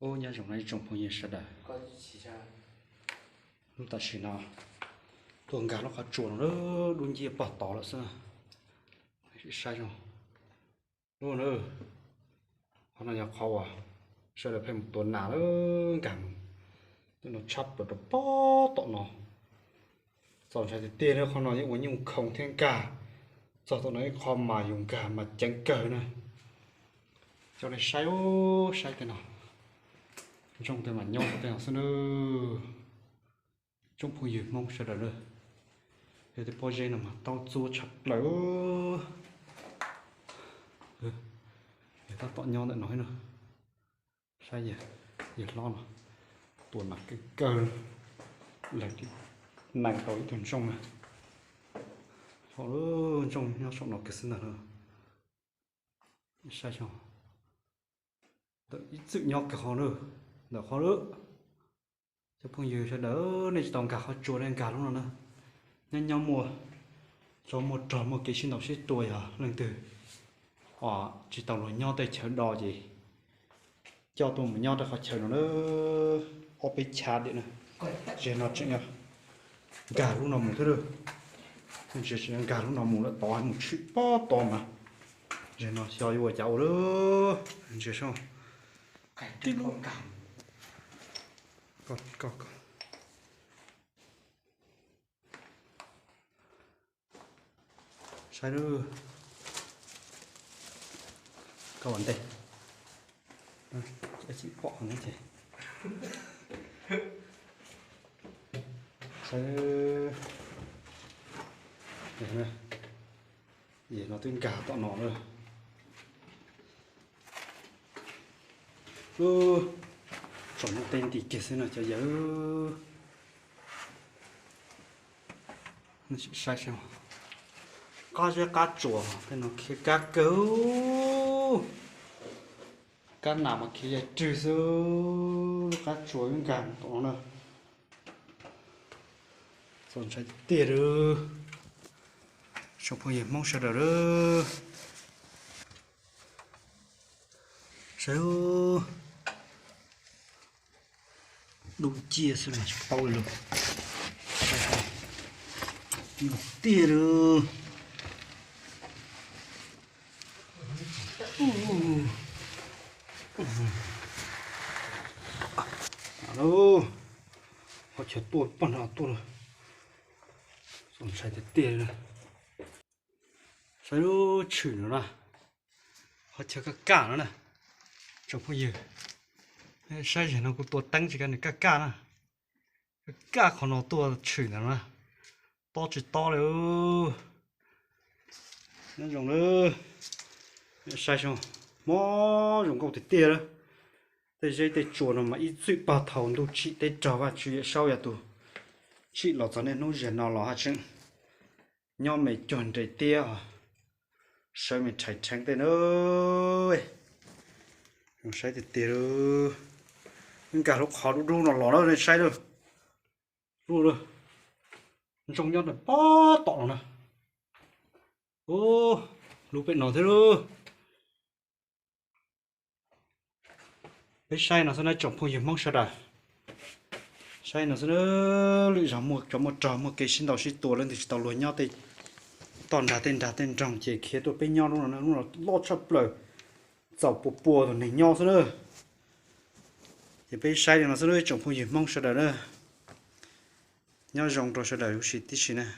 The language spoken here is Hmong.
Ub, nyob zoo na ib tsoom phooj ywg sawv daws. Lub tam sim no tuaj nkag lub qhov tsua no lawm, dub nciab pog tod lawm xwb. Saib zoo lub na, qhov no yog qhov uas sawv daws pheej mus tua nas lawm, nkag mus tej no tshab plaws rau pog tom no. Txaus ntshai tiag tiag na, qhov no yeej ua nyuj khoo thiab nkag txog tom no ib qho mas yus nkag mas ceev kawg na. Coj nej saib, saib tej no, ntsoog tej mas nyob tej no xwb na. Tsoom phooj ywg Hmoob sawv daws na, yog tej pob zeb no mas taub txuab tshaj plaws. Yog tab tom nyob ntawm no na, saib yawg hlob no tua nas kawg kawg, lawv nees tau ib tug ntsoog na. Ntsoog nyob saum no kiag xwb ntag na. Saib xyoo, ntawm ib txwm nyob kiag qhov na, ntawm qhov na. Cov phooj ywg sawv daws, nej tsis tau nkag qhov tsua nej nkag lub no na. Nyob nyob muaj tsov muaj rog muaj kev sib ntaus sib tua, yog leej twg tsis tau luag nyob tej chaw do ces coj tuaj mus nyob rau qhov chaw no na, ob peb chav diam na. Ze no tseem nkag lub no mus thiab lawm. Ntsia tseem nkag lub no mus lawm, tod mus tshwm pob tod mas. Ze no xyov yuav ua cas ua lawm. Ntsia seb, tib lub, saib, koj ua ntej, pom ces, saib, yawg no twb nkag tom no lawm. Tsaus ntuj teb nti kiag xwb no cov yawg. Saib, qab zeb qab tsuas tej no khiav kab kawg. Kab nas mas khiav yaig rwg xwb, lub qab tsuas wb nkag tom no na. Txaus ntshai tiag tiag li. Tsoom phooj ywg Hmoob sawv daws, saib, dub nciab xwb mas tsis paub li. Tiag li. Qhov chaw tuaj pog no tuaj, txaus ntshai tiag tiag li. Saib lub tshwm no na, qhov chaw kaj kaj no na. Tsoom phooj ywg, saib, zaum no kuv tua teeb tsis kaj nws kaj kaj na. Kaj kaj qhov no tuaj tshwm ntawm no na, tob tsis tob li. Nyob zoo na, saib zoo, mob zoo nkauj tiag tiag lawm. Tej zeb tej tsua no mas ib txwm pag thaum ntuj tsim teb raug Vaj Tswv Yawm Saub yog tus tsim los txog niaj hnub ziag no los haj tseem nyob me cuag nres tiab, sawv me rhais rheev tej na. Zoo saib tiag tiag li. Wb nkag lub qhov dub dub no los na, nej saib lawm. Lub, ntsoog nyob rau pog tom no na. Ub, lub pem no thiab lub. Peb saib no xwb na tsoom phooj ywg Hmoob sawv daws. Saib no xwb na, lwm zaus muaj tsov muaj rog muaj kev sib ntaus sib tua, leej twg tsis tau luag nyob tej toj nrag tej nrag tej nroog ces khiav tuaj peb nyob lub no, lub no loj tshaj plaws, txaus pua pua tus neeg nyob xwb na. Ces peb saib li no xwb na tsoom phooj ywg Hmoob sawv daws na. Nyob zoo rau sawv daws huv si tib si na.